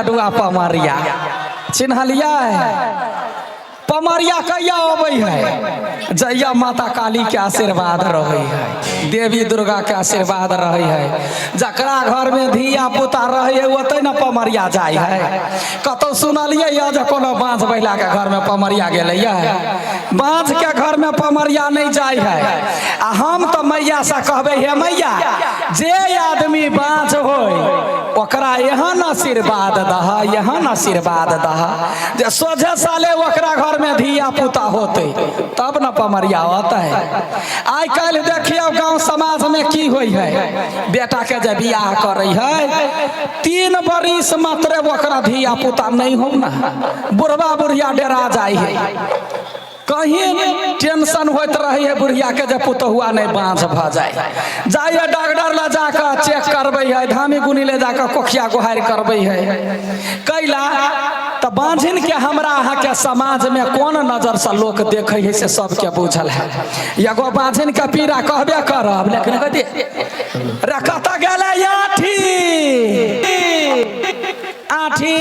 लडुआ पमरिया चिन्हलियै? पमरिया कहिया अबै है? जहिया माता काली के आशीर्वाद रहै है, देवी दुर्गा के आशीर्वाद रहै है। जकरा घर में धिया पुता रहै है ओतै ने पमरिया जाइ है। कतौ सुनलियै यऽ जे कोनो बाँझ महिला के घर में पमरिया गेलै यऽ? बाँझ के घर में पमरिया नहीं जाइ है। आ हम तऽ मैया से कहबै, हे मैया, जे आदमी बाँझ होय ओकरा एहन आशीर्वाद दह, एहन आशीर्वाद दह जे सोझे साले ओकरा घर में धिया पुता होते, तब न पमरिया होते। आइ काल्हि देखियौ गांव समाज में की होइ है। बेटा के जे बियाह करै है, 3 बरिस मात्रे ओकरा धिया पुता नहीं हो ना, बुढ़वा बुढ़िया डेरा जाइ है। कहीं टेंशन होइत रहे है बुढ़िया के जे पुतहुआ नहीं बाँझ भऽ जाए। जाइए डॉक्टर लग जाकऽ चेक करबै है, धामी गुनी ले जाकऽ कोखिया गोहारि करबै है। कैला तऽ बाँझिन के हमरा अहाँके समाज में कोन नजर से लोक देखै है से सबके बुझल है। एगो बाँझिन के पीड़ा कहबे करब, लेकिन कथी रे कतऽ गेलै आठी आठी?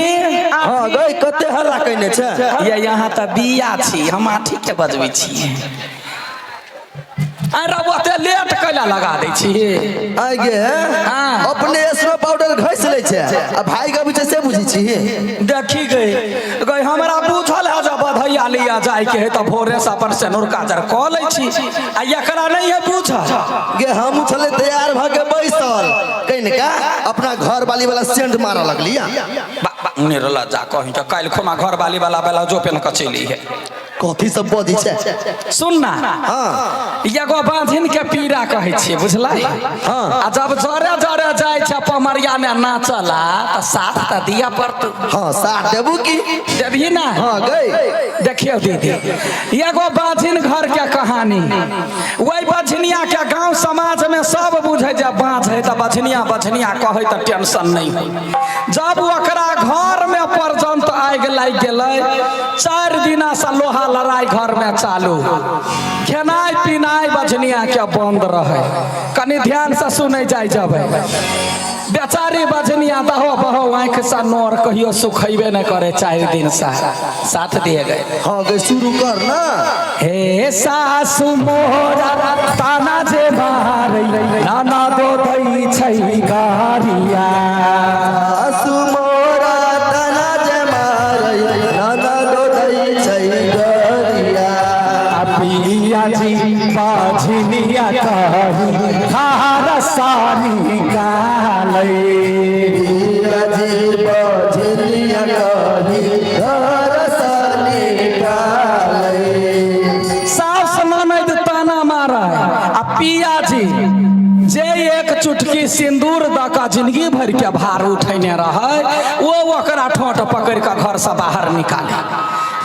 हाँ गई, कते हल्ला कइने छै? ये यहाँ तऽ बिया छी, हम आठी के बजबै छी। अरे ओते लेट कैला लगा दै छी? आइ गे। हाँ। अपने स्नो पाउडर घसि लै छै आ भाई के छै से बुझै छी। देखी गई गई, हमरा बुझल है जब बधैया लिया जाय के है तऽ भोरे से अपन सेनुर काजर कऽ लै छी, आ एकरा नहीं है बुझल। गे हम छलै तैयार भऽ के बैसल, कनिका अपना घर वाली वाला सेंट मारऽ लगली। निरला जा कहीं तऽ काल्हि खुमा घर वाली वाला ब्लाउजो पेन कऽ चलि है। कथी सब बजै छै? सुन ना। हाँ। एगो बाँझिन के पीड़ा कहै छियै, बुझलै? हाँ। आ जब जरे जरे जाइ छै पमरिया में नाचला तऽ साथ तऽ दिया पड़तौ। हाँ, साथ देबू की। देबही ना? हाँ गई। देखियौ दीदी, एगो बाँझिन घर के कहानी। वही बझनिया के गांव समाज में सब बुझे जे बाँझ है तऽ बझनिया बझनिया कहै तऽ टेंशन नहीं है। जब ओकरा घर में पर्यंत आगि लागि गेलै, 4 दिना से लोहा लड़ाई घर में चालू, खेनाइ पिनाइ बझनिया के बंद रहे। कनि ध्यान से सुनै जाय जबै। बेचारी बझनिया दहो बहो आँखि से नोर कहियो सुखेबे नहीं करे, 4 दिन से साथ दिए गए। हाँ गई, शुरू कर ना। हे सासु मोरा ताना जे मारै, नाना दो दै छै गारिया। सासु मोरा ताना जे मारै, नाना दो दै छै गरिया। आ पिया जी बाझनिया कही खार सानी गालै। पिया जी बझनिया कही घर सानी गालै। सास ननद ताना मारै आ पिया जी जे एक चुटकी सिंदूर दऽ कऽ जिंदगी भरि के भार उठेने रहै, ओ ओकरा ठोंट पकड़ि कऽ घर से बाहर निकाले।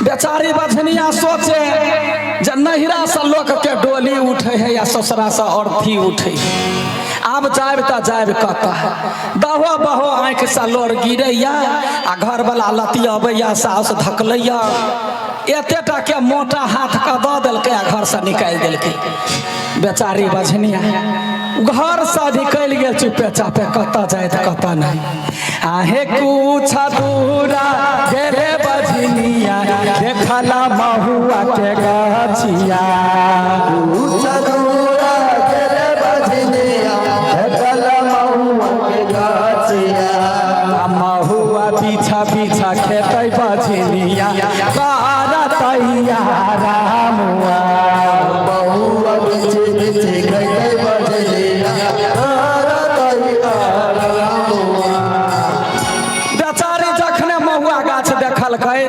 बेचारी बझनिया सोचे जे नहिरा से लोक के डोली उठे है या ससुरा से अर्थी उठे है, आब जायब तऽ जायब कतऽ? दहो बहो आँखि से लोर गिरैया आ घरवला लतियबैया, साउस धकलैया, एते टा के मोटा हाथ के दऽ देलकै आ घर से निकालि देलकै। बेचारी बझनिया घर से निकलि गेल चुपे चापे, कतऽ जायत कतऽ नहि। आहे कुछ दूरा गेले बझनिया, देखला महुआ के गछिया। दूरा गेले बझनिया, देखल महुआ के गाछिया। आ महुआ पीछा पीछा खेतै बझनिया, करतैया रामुआ। महुआ पीछे पीछे खैतै बझनिया, करतैया रामुआ। बेचारी जखने महुआ गाछ देखलकै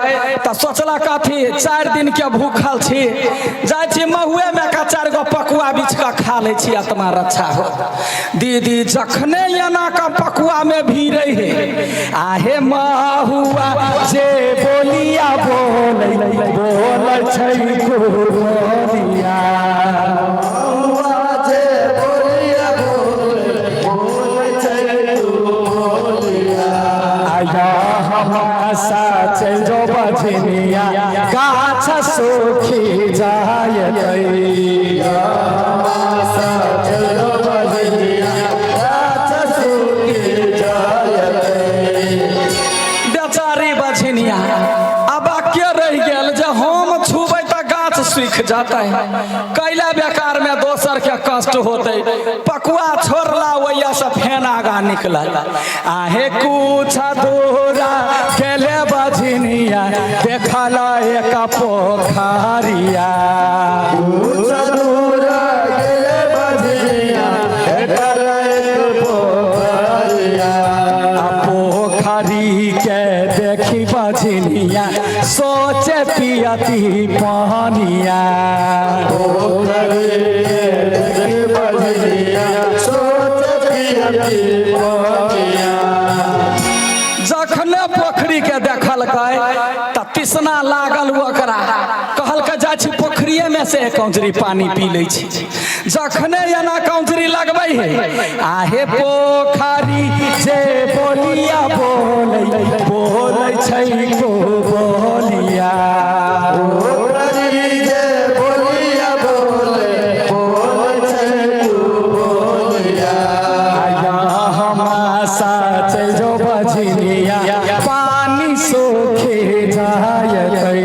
तऽ सोचलक अथी 4 दिन के भूखल छी, जाइ छी महुए में का 4 गो पकुआ बिछ कऽ खा लै छी, आत्मा रक्षा हो। दीदी जखने एना का पकुआ में भीड़ै हे, आहे महुआ जे बोलिया बोलै बोलै छै बोलिया। महुआ जे बोलिया बोलै बोलै छै तू बोलिया। आया हमासा चल जो बझनिया, गाछ सुखी जायतै। चलो बझनिया, गाछ सुखी जायतै। बझनिया अब के रहि गेल जे हम छुबै तऽ गाछ सूखि जतै, कैला बेकार में दोसर के कष्ट होतै। पकुआ छोड़ला, ओहिया से फेन आगा निकलल। आहे कुछ दूरा केले बझनिया देखल एक पोखरिया। आ पोखरी के देखी बझनिया सोचे पियती पानिया। जखने पोखरी के देखलकै तऽ तिसना लागल ओकरा, कहलकै जाइ छी पोखरिये में से एक औंजरी पानी पी लै छी। जखने एना कौंजरी लगबै है, आहे पोखरी जे बोलिया बोलै बोलै छै को बोलिया। आया हमासा चल जो बजनिया पानी सोखे जायतै।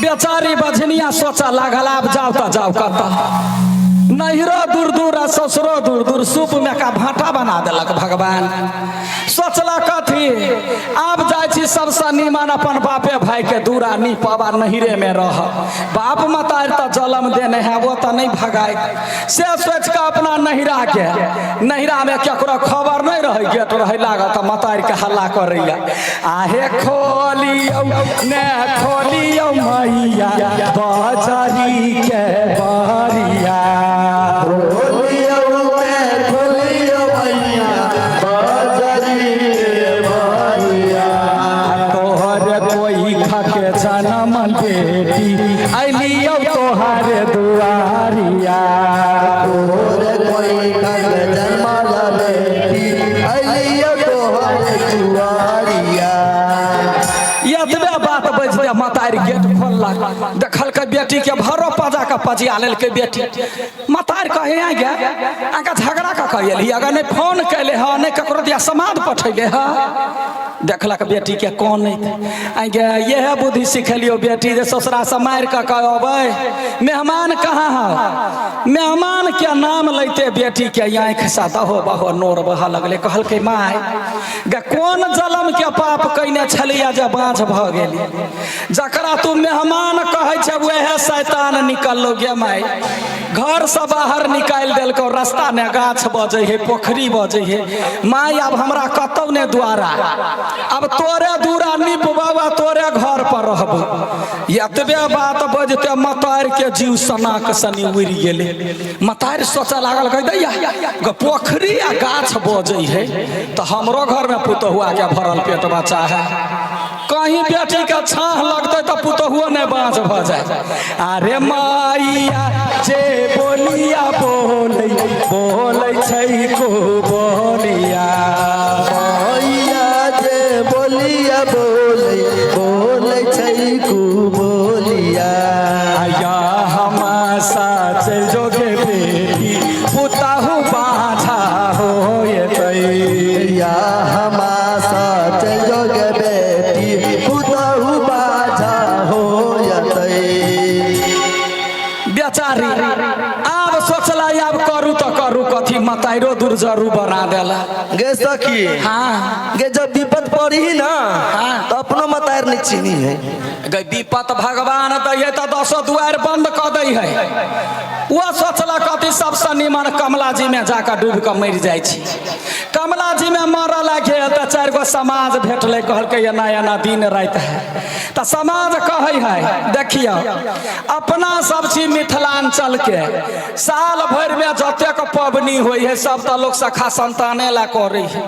बेचारी बजनिया सोचा लागल, आब जाओ तऽ जाओ कतऽ, नैहरो दूर दूर आ ससुरो दूर दूर, सूप में का भाटा बना देलक भगवान। सोचला कथी, आब जाइ छी सबसँ नीमन अपन बापे भाई के दूरा नीपब आ नैहरे में रह। बाप मतार तऽ जलम देने है, वो तऽ नहीं भगाए। से सोच के अपना नैहरा के, नैहरा में केकरो खबर नहीं रहे, गेट रहे लागत तऽ मतार के हल्ला करैया, आहे खोलियौ ने खोलियौ मैया बजरी के बरिया। तोहर कोई खाके जनम बेटी अलियौ तोहर दुआरिया। एतबे बात बजते मतारी गेट खोललक, देखलकै बेटी के भरो पजा के पजिया लेलकै बेटी। मतारी कहे आ गे आगा झगड़ा का कह अगर नहीं फोन कैले ह, नहीं ककरो दिया समाद पठैले ह। देखलक बेटी के कौन नहीं गे, यह बुद्धि सिखेलियो बेटी जे ससुरा से मारि के कहबै मेहमान कहाँ है। मेहमान के नाम लैते बेटी के आँखि से दहो बहो नोर बहऽ लगलै। कहलकै माय गे कोन जलम के पाप कैने छलिया जे बाँझ भऽ गेली, जकरा तू मेहमान कहै छै वएह शैतान निकललो गे माय। घर से बाहर निकालि देलकौ, रास्ता ने गाछ बजै है, पोखरी बजै है। माय आब हमरा कतौ ने द्वारा, अब तोरे दूरा निपबौ तोरे घर पर रहबौ। एतबे बात बजते मतार के जीव सनाक सनी उड़ि गेलै। मतार सोचऽ लागल, कह दैया पोखरी आ गाछ बजै है तऽ हमरो घर में पुतहुआ के भरल पेट बच्चा है, कहीं बेटी के छाह लगतै तऽ पुतहुओ नहि बाँझ भऽ जाय। अरे माइया जे बोलिया बोलै बोलै छै को बोलिया। मैया जे बोलिया बोलै बोलै छै कु बोलिया। आया हमासा चल जोगे बेटी पुतहु बाझा होयतै। या हमासा चल जोगे बेटी पुतहु बाझा होयतै। बेचारी आब सोचला आब करू तऽ करू कथी, मताइरो दुर्जरू बना देला। गे सखी, हाँ गे जब विपद पड़ी ही ना, हाँ। तो अपनो मतार नहीं चीनी है। गे विपत भगवान दै है तऽ दसो दुआरि बंद कऽ दै है। ओ सोचलक कथी सबसँ निमन कमला जी में जाकऽ डूबि कऽ मरि जाइ छी। कमला जी में मरऽ लागि तऽ चारि गो समाज भेटलै, कहलकै एना एना दिन राति है। तऽ समाज कहै है देखियौ अपना सब छी मिथिलांचल के, साल भरि में जतेक पबनी होइ है सब तऽ लोक सखा संताने ला करै है।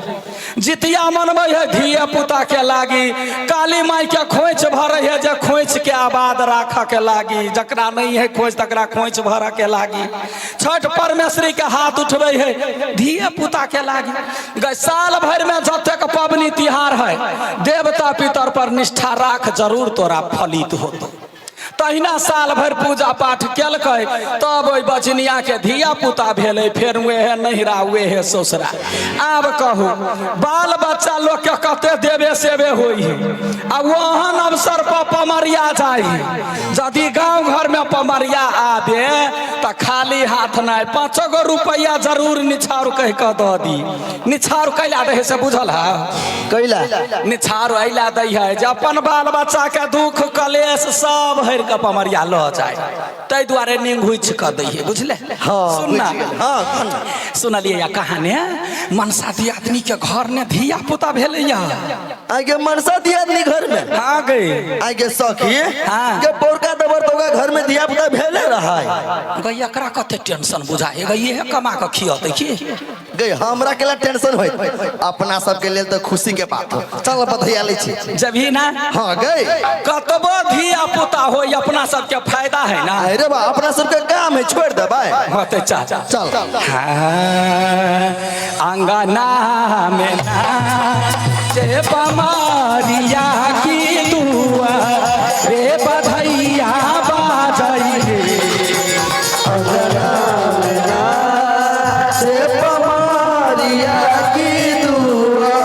जितिया मनबै है धिया पुता के लागी, काली माई के खोइछ भरै है जे खोइछ के आबाद राखऽ के लागी, जकरा नहीं है खोइछ तकरा खोइछ भरऽ के लागी। छठ परमेश्वरी के हाथ उठबै है धिया पुता के लागी। गै साल भरि में जतेक पबनी तिहार है देवता पितर पर निष्ठा राख, जरूर तोरा फलित होतो। तहिना साल भरि पूजा पाठ केलकै, तब ओहि बचनिया के धिया पुता भेलै। फेर उहे नैहरा उहे ससुरा। आब कहू, बाल बच्चा लोग के कते देवे सेवे होइ है आ ओहन अवसर पर पमरिया जाइ है। यदि गांव घर में पमरिया आबे तऽ खाली हाथ नहि, 5 गो रुपैआ जरूर निछार कहि कऽ दऽ दी। निछार कैला दै है से बुझल है? कैला? निछार अइला दै है जे अपन बाल बच्चा के दुख कलेश सब हरि कऽ पमरिया लऽ जाय, ताहि दुआरे निंघुचि कऽ दै है, बुझले? हाँ। सुनना। बुझि गेल। हाँ, कोन? सुनलियै या कहानी? मनसा दियादनी के घर ने धिया पुता भेलैया। आगे मनसा दियादनी घर में? हाँ गई। आगे सखी। हाँ। के पौरका दबर तो ओकरा घर में धिया पुता भेले रहा है। गई, एकरा कते टेंशन बुझाए गई, इहे कमा कऽ खियतै की? गई, हमरा के लिए टेंशन होय, अपना सबके लेल तो खुशी के बात हो। चल बधैया लै छी। जबही ना? हाँ गई। कतबो धिया पुता हो, अपना सबके फायदा है ना। अरे बा, अपना सबके काम है, छोड़ दे भाई। हाँ तो चल। चल। हाँ, अंगना में नाचे पमारिया की दुआ रे बधैया बाजई रे। से पमारिया की दुआ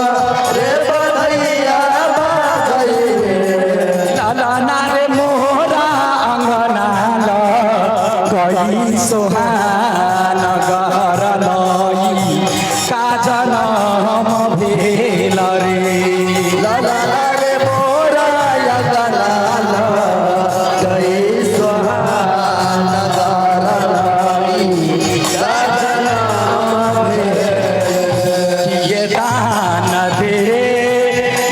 रे बधैया बाजई रे। ललना रे मोरा अंगना ल गई सोहान गर लई काजल भेल रे। लाला रे मोरा अंगना ल गई सोहान गर लई काजल। ये दान दे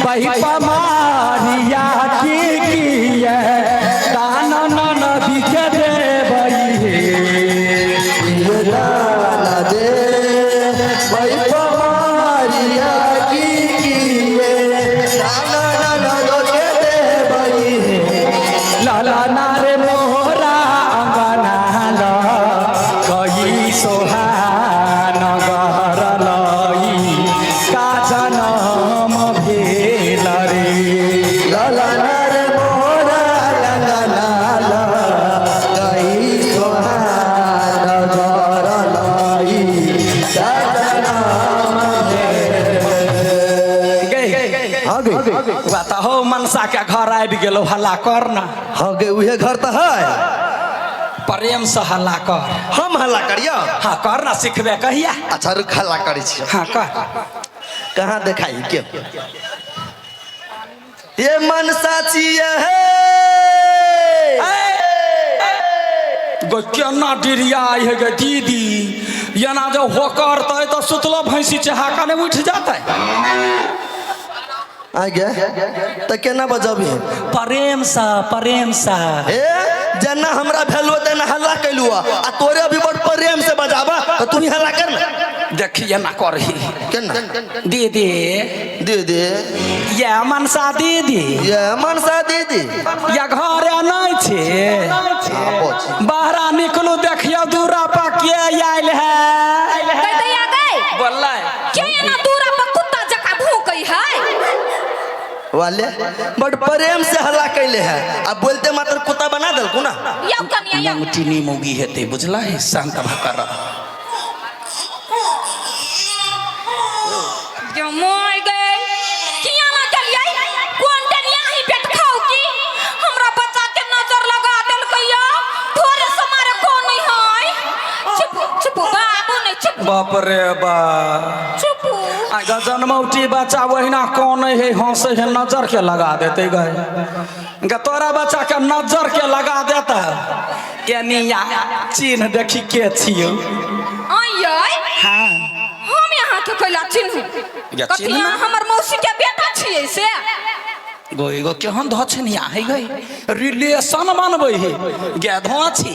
बही पमारिया की किए दान नदी के देबई हे। दान दे भाई पमारिया की किए दान ननद के देबई हे। ललना रे मोरा अंगना ल गई सोहान गर लई काजन भेल रे। लाला रे मोरा अंगना ल गई सोहान गर लई काजल। गई। हाँ गई। बात हो, मनसा के घर आबि गेलो, हल्ला कर ना। हाँ गई, उहे घर तो है। प्रेम से हल्ला कर। हम हल्ला करियो? हाँ, कर ना, सिखबे कहिया? अच्छा रुक, हल्ला करै छी। हाँ, कर। कहाँ देखाई के ये मनसा छियै हे। गो केना डिरिया है गे दीदी, एना जब होकर तो सुतलो भैंसी चहा ने उठ जाता है। आगे तऽ केना बजबही? प्रेम सा, प्रेम सा। ए, जेना हमरा भेलो तेना हल्ला कैलू आ तोरे अभी बड़ प्रेम से बजाबा तऽ तू ही हल्ला कर ना। देखिए ना करही। केना? दीदी। दीदी। ये मनसा दीदी। ये मनसा दीदी। या घर नहीं छे? बाहरा निकलू, देखियो दूरा पर के आयल है। गई दैया गई। बोललै। के एना दूरा पर कुत्ता जकाँ भूकै है? वाले बड़ प्रेम से हल्ला कैले है आ बोलते मात्र कुत्ता बना देलकू ना। यौ कनिया यौ। नमटीनी मौगी हेतै, बुझला है? शांत भऽ कर। जो मोय गई, किया ना गेलियै? कोन डनिया ही पेट खाउ की हमरा बच्चा के नजर लगा देलकै? या थोड़े से मारे कोन नहीं है। चुप चुप बाबू, नहीं चुप। बाप रे बा। चुप। आ जन्मौटी बच्चा ओहिना कौन है, हंसे है, नजर के लगा देते गए गे। तोरा बच्चा के नजर के लगा देता। एनिया चिन्ह, देखी के छियौ। आइयै। हाँ। हम यहाँ के कैला चिन्हू? या कथी? चिन्ह ना? अहाँ हमर मौसी के बेटा छियै से? गो एगो केहन धछनिया है गई, रिलेशन बनबै है गे। धोछी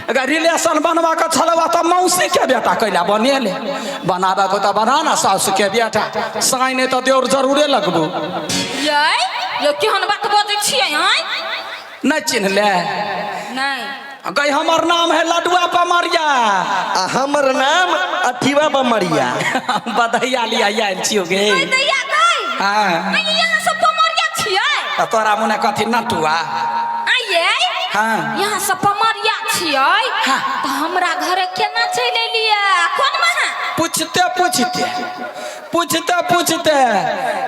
अगर रिलेशन बनवा के छलवा तऽ मौसी के बेटा कैला बनेले? बनाबऽ के तऽ बना ना सासु के बेटा, साई नहि तऽ देउर जरूरे लगबू। यै यौ, केहन बात बजै छियै आँय? नहि चिन्हले? नहि। गई, हमर नाम है लडुआ पमरिया। आ हमर नाम अठीवा बमरिया। बधैया लिया आयल छियौ गे। गई दैया गई। हाँ। आँय, यहाँ सब पमरिया छियै? तऽ तोरा मुने कथी नटुआ? आइयै। हाँ। यहाँ से पमरिया छियै हाँ। तऽ हमरा घरे केना चलि एलियै कोन महा पूछते पूछते पूछते पूछते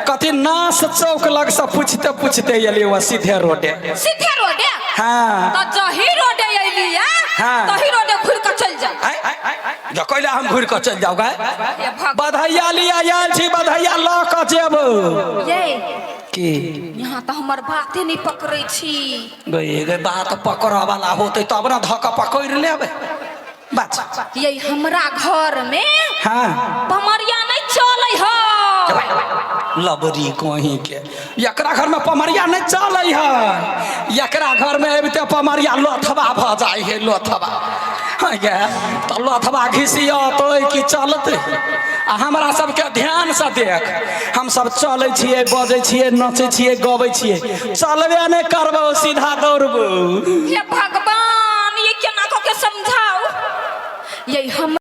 कथी नास चौक लग से पूछते पूछते एलियै वह सीधे रोडे। सीधे रोडे? हाँ। तऽ जही रोडे एलियै हाँ। तही रोडे घुरि कऽ चलि जाउ। आय, आय, आय, आय, जो कैला हम घुरि कऽ चलि जाउ गाय? हे भगवान। बधैया लिया आयल छी, बधैया लऽ कऽ जेबौ। ये की? यहाँ तऽ हमर बाते नहि पकड़ै छी। गई गई, बात पकड़ऽ वाला होतै तब ने धऽ कऽ पकड़ि लेबै बच। ये हमरा घर में हाँ। पमरिया नहीं चलै है। लबरी कहीं के, एकरा घर में पमरिया नहीं चलै है। एकरा घर में अबिते पमरिया लोथबा भऽ जाइ है, लोथबा। हाँ गे, तऽ लोथबा घिसियतै कि चलतै? आ हमरा सबके ध्यान से देख, हम सब चलै छियै, बजै छियै, नचै छियै, गबै छियै। चलबे नहि करबौ, सीधा दौड़बौ। हे भगवान, ये केना कऽ के समझाउ ये हम।